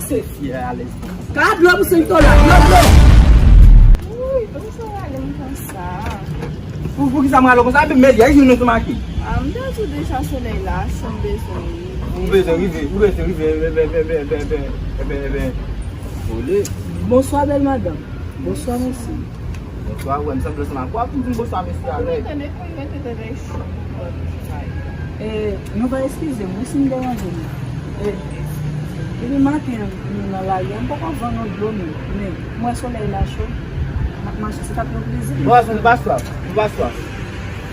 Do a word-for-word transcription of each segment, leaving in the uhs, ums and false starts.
Se fyè alèz. Ka dlo pou senk dola, dlo, dlo. Wi, poukisa w rale m konsa? Pou, poukisa m rale w konsa? Epi mèd, yè, ki nou te make? Ah, m te di w deja solèy la cho, m bezwen rive. Ou bezwen rive, ou bezwen rive, ben, ben, ben. Vole. Bonswa, bèl madanm. Bonswa, mesye. Bonswa, wè, m sanble ansanm ak ou, pou m di bonswa, mesye, alèz. Tande, tande, tande, tande, cho, cho, cho. E, nou va eskize m, wi, si m deranje nou. E, depi maten, nou nan lari a, m poko vann yon dlo menm. Men, m wè solèy la cho. M ap mache, se t ap yon plezi. Bon, nou pa swaf, nou pa swaf.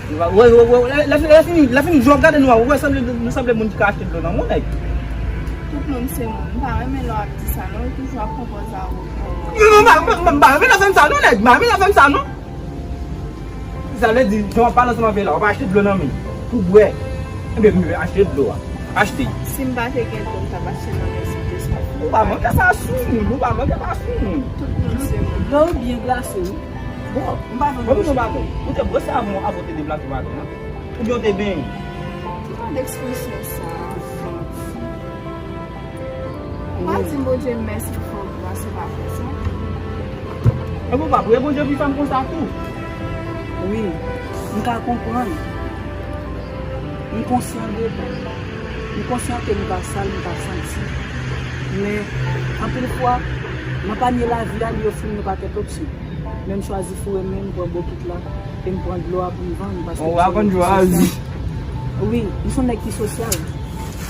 Nou pa, wè, wè, wè, lè, lè, lè fini, lè fini, jò, gade nou, wè, sanble, nou sanble moun ki ka achte dlo nan men yon nèg. Tout moun se moun. M pa renmen lè w ap di sa, non. Ou toujou ap pran pòz a ou. Non, non, m pa, m pa, m pa renmen lè w ap fè m sa, non, nèg. M pa renmen lè w ap fè m sa, non. Sa vle di, jan w ap pale ansanm avè l la, w ap achte dlo nan men l pou bwè. Ebyen, m achte dlo a. Achte. Si m pa te gen dlo, m t ap achte nan men l, se te sa. Ou pa manke sa sou moun, ou pa manke sa sou moun. Tout moun se moun. Dlo byen glase, wi. Bon, m pa vann dlo. Bon, m di yon bagay. Ou te bwè sa avan, avan w te deplase maten an? Oubyen w te benyen? Ki jan d ekspresyon sa a, Frantz? Ou pa di Bondye mèsi pou fè w pase pa fè sa. E pou pa priye Bondye pi fè m konsa tou? Wi, m ka konprann. M konsyan de sa. M konsyan ke m pa sal, m pa santi. Men, anpil fwa, nan panye lavi a, li ofri nou pakèt opsyon. Men m chwazi foure men m, pran bokit la, e m pran dlo a pou m vann, paske m se yon ti sosyal. Wi, m se yon nèg ki sosyal.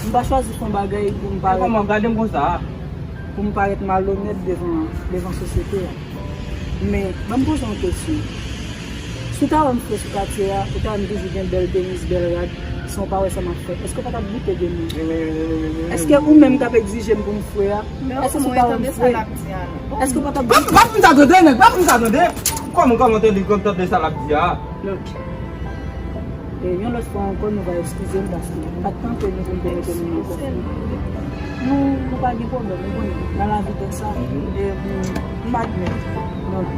M pa chwazi fè yon bagay pou m parèt, kòman, gade m konsa a, pou m parèt malonèt devan, devan sosyete a. Men, ban m poze w yon kesyon. Si w ta wè m fre sou katye a, ou ta wè m toujou gen bèl tenis, bèl rad, san w pa wè sa m ap fè, èske w pa t ap doute de mwen? Èske ou menm k ap egzije m pou m fre a, èske si w ta wè m fre, èske w pa t ap doute? Pa, pa pou m ta tande, nèg, pa pou m ta tande. Kòman, kòman tande, kòman tande sa l ap di a? Donk, e yon lòt fwa ankò, nou va eskize m paske m pa t tante nou pou m te mete nou nan konfli. Nou, nou pa gen pwoblèm, ou konnen, nan lavi tèt sa, e, m, m admèt. Donk,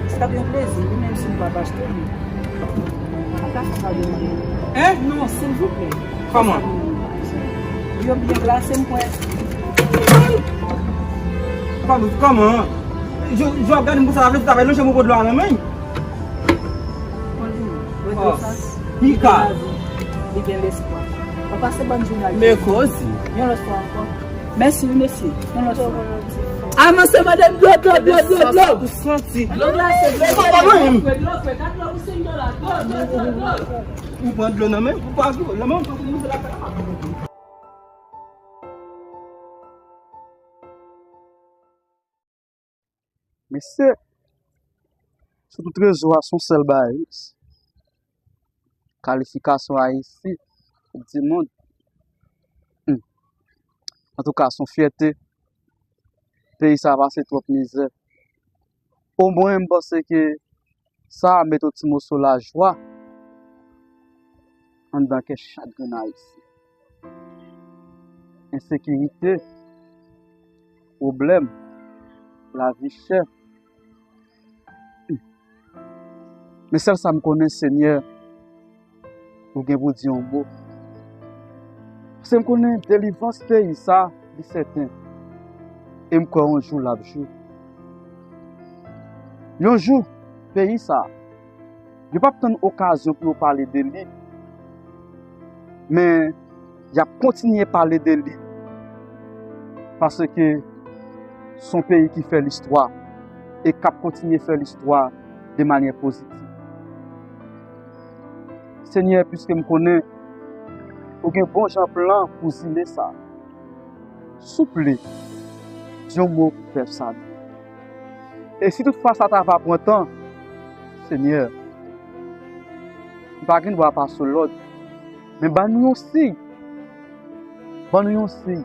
se t ap yon plezi, wi, menm si m p ap achte, men m pa ka fè sa devan nou. Hein? Non, silvouplè. Kòman? Yo byen glase, m kwè. Kòman, kòman? Jan, jan w ap gade m konsa, sa vle di w ta pral lonje m pou pran dlo a nan men m? Mika. Li gen lavi, li gen lespwa. Pa pase bann jounalis. Men koze. Yon lòt fwa ankò. Mèsi, wi, mesye. Yon lòt fwa. Avanse, mande dlo, dlo, dlo, dlo, dlo. Ou santi. Dlo glase, dlo, dlo, dlo, dlo, dlo, dlo, dlo, dlo, dlo. Ou pran dlo nan men, ou pa dlo nan men, ou pa dlo nan men. Mesye, sou tout rezo a, se yon sèl bagay, wi. Kalifikasyon Ayiti, Koup di mond. Hmm. Antouka, se yon fyète. Peyi sa a pase twòp mizè. Omwen, m panse ke sa a mete yon ti moso lajwa anndan kè chak grenn Ayisyen. Ensekirite, pwoblèm, lavi chè. Men sèl sa m konnen, Senyè, ou gen pou di yon mo. Paske m konnen delivrans peyi sa, li sèten. E m kwè yon jou l ap jou. Yon jou, peyi sa, yo p ap tann okazyon pou yo pale de li. Men, y ap kontinye pale de li. Paske se yon peyi ki fè listwa e k ap kontinye fè listwa de manyè pozitiv. Senyè, piske m konnen ou gen bon jan plan pou zile sa, souple, di yon mo pou pèp sa. E si toutfwa sa ta va pran tan, Senyè, m pa gen dwa pase w lòd, men ban nou yon siy. Ban nou yon siy.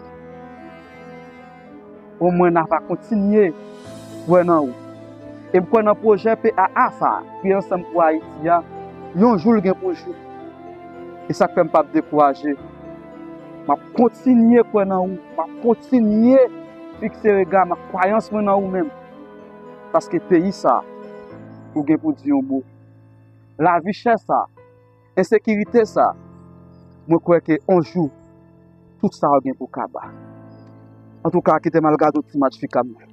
Omwen n a va kontinye kwè nan ou. E m kwè nan pwojè P A A sa a, Priye Ansanm pou Ayiti a, yon jou l gen pou jou. E sa k fè m p ap dekouraje. M ap kontinye kwè nan ou. M ap kontinye fikse rega m ak kwayans mwen nan ou menm. Paske peyi sa a, ou gen pou di yon mo. Lavi chè sa a, ensekirite sa a, mwen kwè ke yon jou, tout sa yo gen pou kaba. Antouka, kite m al gade yon ti match fika m nan.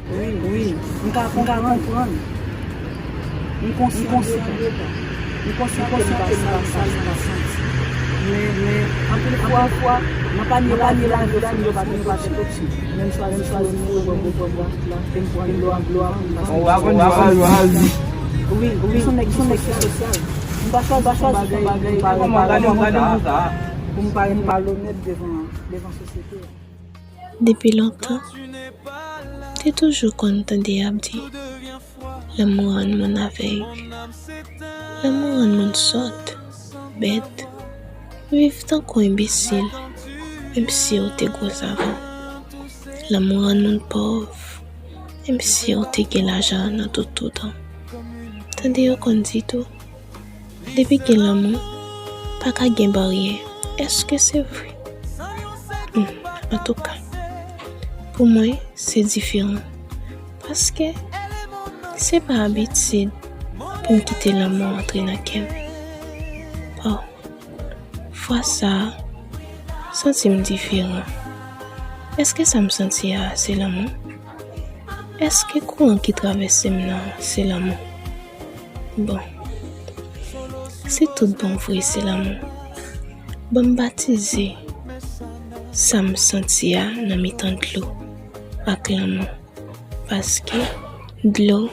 Wi, wi, m ka, m ka konprann. M konsyan de sa. M konsyan ke m pa sal, m pa santi. Men, men, anpil fwa, fwa, nan panye lavi la, yo fin yo pa, yo pa fè tout. Men m chwazi, m chwazi mouri bò, bò, bò, bò, la, e m pran dlo a, dlo a, pou m pase. Wi, wi, m se yon nèg ki sosyal. M pa chwazi fè bagay pou m pa, pou m pa, pou m pa lonèt devan, devan sosyete a. Depi lontan, m te toujou konn tande y ap di, lanmou rann moun avèg, lanmou rann moun sòt, bèt, viv tankou enbesil, menm si w te gwo savan. Lanmou rann moun pòv, menm si w te gen lajan nan tout, tout tan. Tande yo konn di tou, depi gen lanmou, pa ka gen baryè. Èske se vre? Hmm, antouka, pou mwen, se diferan. Paske se pa abitid pou m kite lanmou antre nan kè m. Oh, fwa sa a, m santi m diferan. Èske sa m santi a, se lanmou? Èske kouran ki travèse m nan, se lanmou? Bon, si tout bon vre se lanmou, ban m batize sa m santi a nan mitan dlo ak lanmou. Paske dlo,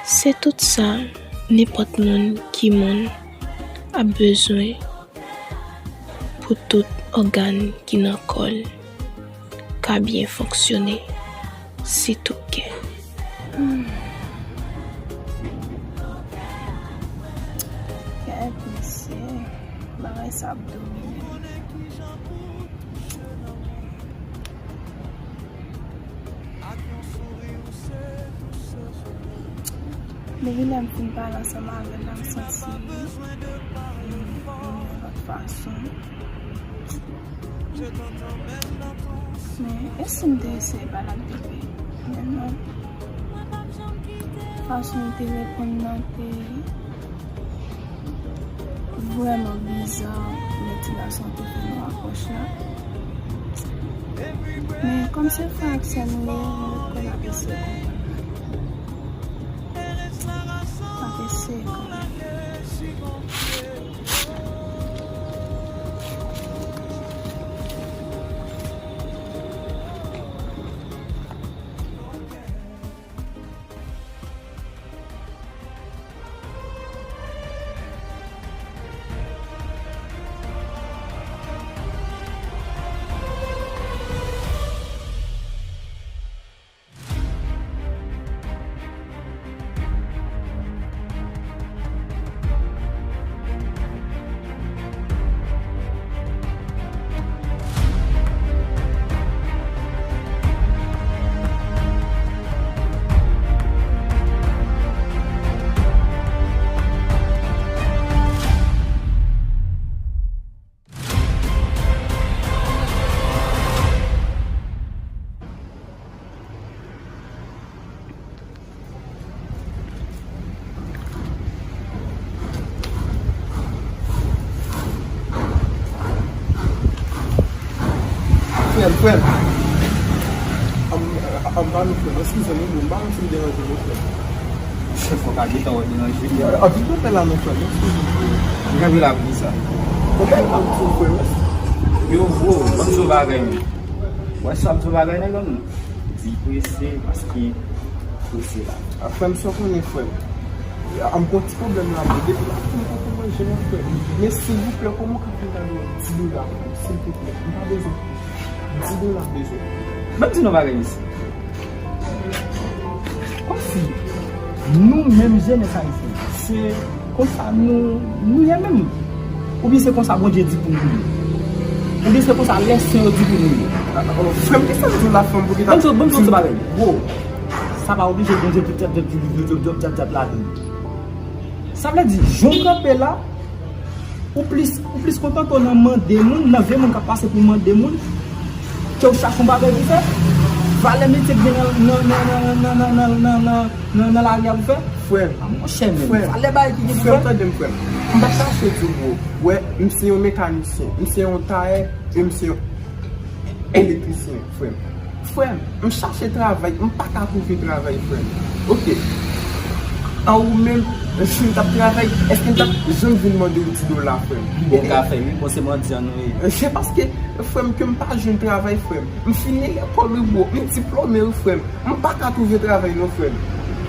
se tout sa nenpòt moun ki moun ap bezwen pou tout ògàn ki nan kò l ka byen fonksyone, sitou kè. Hmm. Kèt mesye, bagay sa ap domine m. Depi lè m fin pale ansanm avè l la, m santi m yon lòt fason. Men, e si m te eseye pale ak Depi? Men non. Fason l te reponn nan te vrèman biza lè ti gason an te fè nou apwòch la. Men kòm se frè ak sè nou ye, nou ret konn ap eseye konprann. N ap eseye kanmenm. Frè m, frè m. Ann, ann pale, frè m. Eskize m wi, m pa konn si m deranje w, frè m. Chèf, fò w ka gentan wè deranje m. Anpil pèpè la non, frè m. Eskize m. M kanpe la pou sa. Konbyen tan m di w, frè m? Yo, bro, ban m di w bagay, men. Wè sa m di w bagay, nèg an nou. Di prese, paske Mesye la. A, frè m, sa w konnen, frè m. An m gon ti pwoblèm la, men depi la, m poko manje non, frè m. Men silvouplè, kòman w ka fè m ba w di dola, frè m, silvouplè? M pa bezwen plis. Di dola m bezwen. Ban m di nou bagay, mesye. Kòmsi nou menm jenès ayisyen, se konsa nou, nou ye menm? Oubyen se konsa Bondye di pou nou ye? Oubyen se konsa lèsen yo di pou nou ye? Frè m, kisa w di la, frè m, pou ki ta... Ban m di w, ban m di w ti bagay. Bro, sa pa oblije Bondye di w tèt, tèt, tèt, tèt, tèt, tèt, tèt, tèt la di. Sa vle di, jan w kanpe la, ou plis, ou plis kontante w nan mande moun, nan vye moun k ap pase pou mande moun, ke w chache yon bagay pou fè. Valè metye k gen nan, nan, nan lari a pou fè. Frè m, a, monchè, men, frè m, valè bagay ki gen pou fè. Frè m, tande m, frè m. M pa chache di w, bro. Wè, m se yon mekanisyen, m se yon tayè, e m se yon elektrisyen, frè m. Frè m, m chache travay, m pa ka twouve travay, frè m. Oke. An, ou menm, si m t ap travay, èske m t ap janm vin mande w di dola, frè m? Bon, ka fè, wi, bon, se mandyan nou ye. Se paske, frè m, ke m pa jwenn travay, frè m. M fini lekòl, wi, bro. M diplome, wi, frè m. M pa ka twouve travay, non, frè m.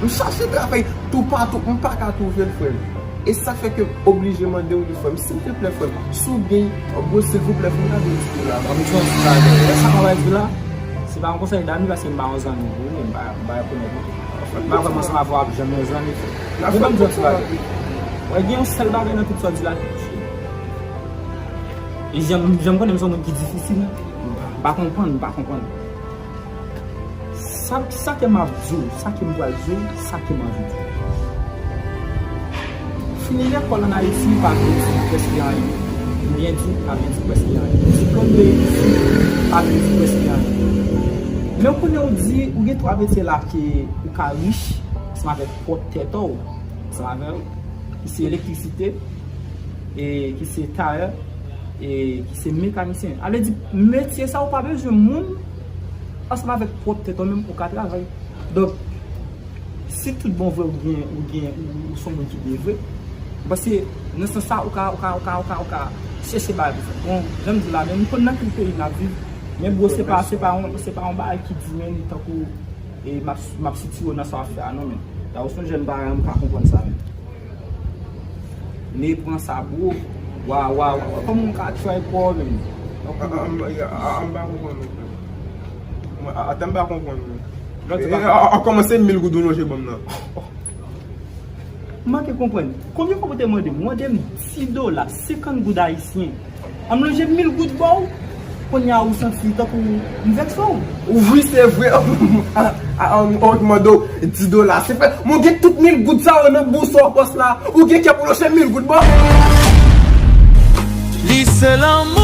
M chache travay toupatou, m pa ka twouve l, frè m. E sa fè ke m oblije mande w li, frè m, silteplè, frè m. Si w gen, bro, silvouplè, fè m gade yon ti dola. Ban m di w yon ti bagay. Lè sa mwen di la, se pa yon konsèy dami, paske m pa yon zanmi pou li, m pa, m pa rekonèt li. M pa kwè m ansanm avè w ap janm yon zanmi, frè m. Men ban m di w yon ti bagay. Wè, gen yon sèl bagay nan tout sa w di la ki touche m. E jan, jan m konnen m se yon moun ki difisil, m pa konprann, m pa konprann. Sa, sa ke m ap di w, sa ke m pral di w, sa ke m anvi di w. Fini lekòl ann Ayiti pa vle di prèske anyen. M byen di, pa vle di prèske anyen. Diplòm de etid pa vle di prèske anyen. Men w konnen w di, ou gen twa metye la ke ou ka rich ansanm avèk pwòp tèt ou, ansanm avè w, ki se elektrisite, e ki se tayè, e ki se mekanisyen. A vle di, metye sa ou pa bezwen moun, ansanm avèk pwòp tèt ou menm ou ka travay. Donk, si tout bon vre ou gen, ou gen, ou, ou se yon moun ki byen vre, m panse nan sans sa ou ka, ou ka, ou ka, ou ka, ou ka chèche bagay pou fè. Bon, jan m di la, men m konn nan ki peyi n ap viv, men bro, se pa, se pa yon, se pa yon bagay ki di men tankou, e m ap, m ap sitire w nan sa w ap fè a non, men. Sa ou se yon jèn paran, m pa konprann sa, men. Men pran sa, bro. Wa, wa, wa. Kòman w ka try kò w, men? An, an, an, an, m pa konprann non, frè. Mwen, a, atè, m pa konprann non. Lòt, e, a, a, a, kòman se mil goud ou lonje ban m nan? M manke konprann. Konbyen fwa ou te mande m? Ou mande m dis dola, senkant goud ayisyen. An m lonje mil goud ba w. Kounye a ou santi tankou m vèkse w. Wi, se vre. A, a, a, ou te mande w dis dola. Se fè, mwen gen tout mil goud sa yo nan bous ou pòs la. Ou gen kè pou lonje mil goud ba w? Li se lanmou.